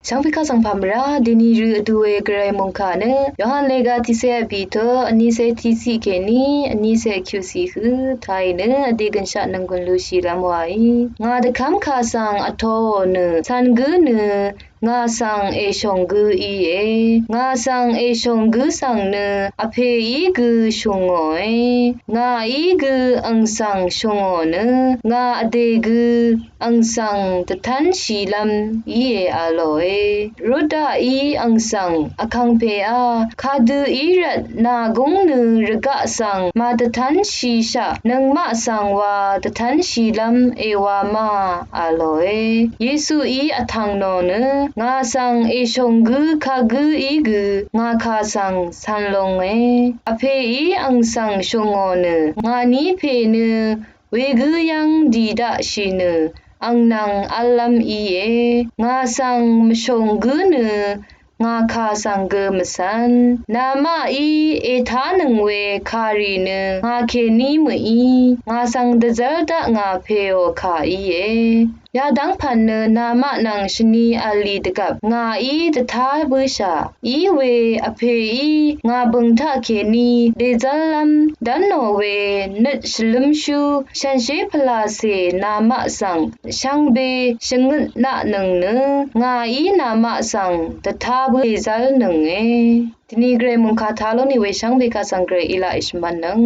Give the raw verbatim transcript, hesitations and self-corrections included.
Shvngpè kaq svng pà mvrá dèní rø vdu we gvray mòngkà nø Yohan lèga tiqsè vbì tø vnísè tiqsiq kèní vnísè kyuqsiq hø tàì nø vdè gønshaq nvng gùn lushìlv́m wàí. Ngà dvkv́m kà svng vtoò nø cv̀n gǿ nø ngà svng èshòng gǿ íe. Ngà svng èshòng gǿ svng nø vpèí gø shùngòe. Ngàí gø àng svng shùngò nø ngà vdè gø àng svng dvtv́nshìlv́m íe a lòe. Rutaqí àng svng, Vkàngpèá, kadø í rvt nà gúng nø rvgaq svng màdvtv́nshìshaq, nøngmaq svng wa dvtv́nshìlv́m èwa ma a lòe. Yesuí vtv̀ng nò nø ngà svng èshòng gǿ kagǿ í gø ngà kà svng cv̄n longe. Vpèí àng svng shùngò nø ngàní pè nø wegǿ yv́ng dì daqshì nø àng nvng v́llv́m íe. Ngà svng mvshòng gǿ nø ngà kà svng gø mvcv̄n. Namaqí ètánøng we kàrì nø ngà kèní mø̀í. Ngà svng dvzv́r daq ngà pèò kà íe. Yadv́ng pv̀n nø namaq nvng shvni v̀lì dvgvp ngàí dvtá bǿshà. Iwe Vpèí ngà bø̀ng taqkèní dèzv́llv́m dv́nò we nøt shvlǿmshú shànshér pvlàcè namaq svng shvngbe shvngøtnaqnøng nø ngàí namaq svng dvtá bǿ dèzv́lnønge. Dèní gvray mòngkà tá lónì we shvngbe kaq svng gvray í laq èshvmv̄nnøng.